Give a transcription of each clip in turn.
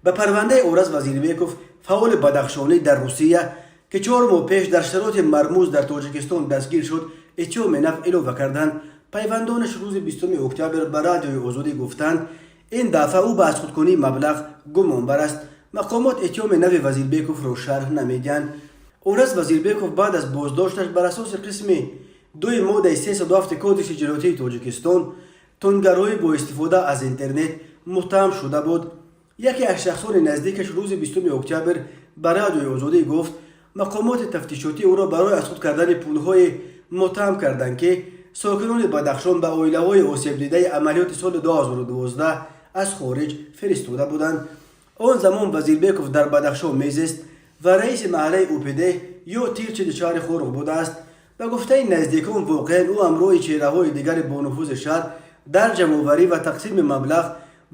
Ба парвандаи Ораз Вазирбеков, фаъоли бадахшонӣ дар Русия, ки 4 моҳ пеш дар шароити мармуз дар Тоҷикистон дастгир шуд, иттиҳоми нав илова карданд. Пайвандонаш рӯзи 20 октябр ба Радиои Озодӣ гуфтанд, ин дафъа ӯ ба азхудкунии маблағ гумонбар аст. Мақомот иттиҳоми нави Вазирбековро шарҳ намедиҳанд. Ораз Вазирбеков баъд аз боздошташ бар асоси қисми дуи моддаи 307 Кодекси ҷиноятии Тоҷикистон, тундгароӣ бо истифода аз интернет, муттаҳам шуда буд. Яке аз шахсони наздикаш рӯзи 20 октябр ба Радиои Озодӣ гуфт, мақомоти тафтишотӣ ӯро барои аз худ кардани пулҳое муттаҳам карданд, ки сокинони Бадахшон ба оилаҳои осебдидаи амалиёти соли 2012 аз хориҷ фиристода буданд. Он замон Вазирбеков дар Бадахшон мезист ва раиси маҳаллаи УПД ё Тирчиди шаҳри Хоруғ будааст. Ба гуфтаи наздикон, воқеан ӯ ҳамроҳи чеҳраҳои дигари бонуфузи шаҳр дар ҷамъоварӣ ва тақсими маблағ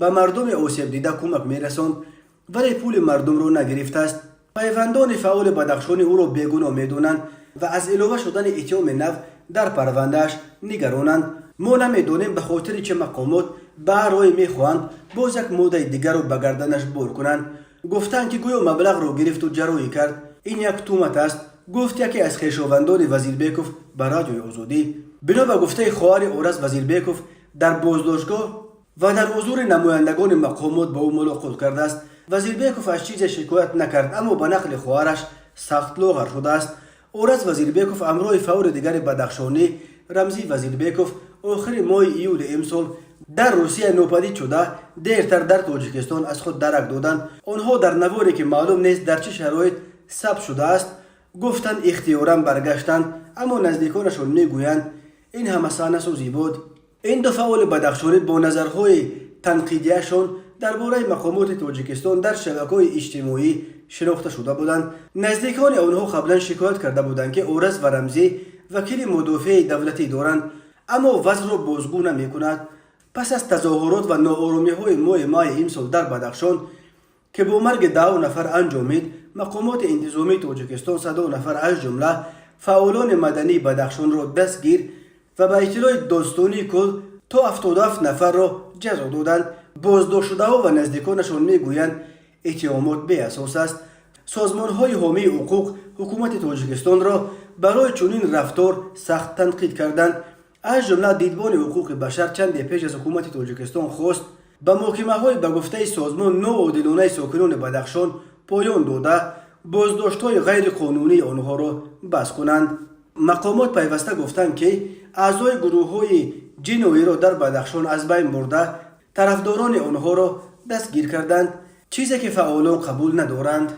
ба мардуми осебдида кӯмак мерасонд, вале пули мардумро нагирифтааст. Пайвандони фаъоли бадахшонӣ ӯро бегуноҳ медонанд ва аз илова шудани иттиҳоми нав дар парвандааш нигаронанд. Мо намедонем, ба хотири чӣ мақомот ба ҳар роҳе мехоҳанд боз як моддаи дигарро ба гарданаш бор кунанд. Гуфтанд, ки гӯё маблағро гирифту ҷарроҳӣ кард. Ин як туҳмат аст, гуфт яке аз хешовандони Вазирбеков ба Радиои Озодӣ. Бино ба гуфтаи хоҳари Ораз Вазирбеков, дар боздоштгоҳ ва дар ҳузури намояндагони мақомот ба ӯ мулоқот кардааст. Вазирбеков аз чизе шикоят накард, аммо ба нақли хоҳараш сахт лоғар шудааст. Ораз Вазирбеков ҳамроҳи фаъоли дигари бадахшонӣ Рамзӣ Вазирбеков охири моҳи июли имсол дар Русия нопадид шуда, дертар дар Тоҷикистон аз худ дарак доданд. Онҳо дар наворе, ки маълум нест, дар чӣ шароит сабт шудааст, гуфтанд, ихтиёран баргаштанд, аммо наздиконашон мегӯянд, ин ҳама саҳнасозӣ буд. Ин ду фаъоли бадахшонӣ бо назарҳои танқидияшон дар бораи мақомоти Тоҷикистон дар шабакаҳои иҷтимоӣ шинохта шуда буданд. Наздикони онҳо қаблан шикоят карда буданд, ки Ораз ва Рамзӣ вакили мудофиаи давлатӣ доранд, аммо вазъро бозгӯ намекунад. Пас аз тазоҳурот ва нооромиҳои моҳи майи имсол дар Бадахшон, ки бо марги 10 нафар анҷомид, мақомоти интизомии Тоҷикистон садо нафар, аз ҷумла фаъолони мадании Бадахшонро дастгир ва ба иттилои додстонии кул то 77 нафарро ҷазо доданд. Боздоштшудаҳо ва наздиконашон мегӯянд, иттиҳомот беасос аст. Созмонҳои ҳомии ҳуқуқ ҳукумати Тоҷикистонро барои чунин рафтор сахт танқид карданд. Аз ҷумла Дидбони ҳуқуқи башар чанде пеш аз ҳукумати Тоҷикистон хост, ба муҳокимаҳои ба гуфтаи созмон ноодилонаи сокинони Бадахшон поён дода, боздоштҳои ғайриқонунии онҳоро бас кунанд. Мақомот пайваста гуфтанд, ки аъзои гурӯҳҳои ҷиноиро дар Бадахшон аз байн бурда, тарафдорони онҳоро дастгир карданд, чизе ки фаъолон қабул надоранд.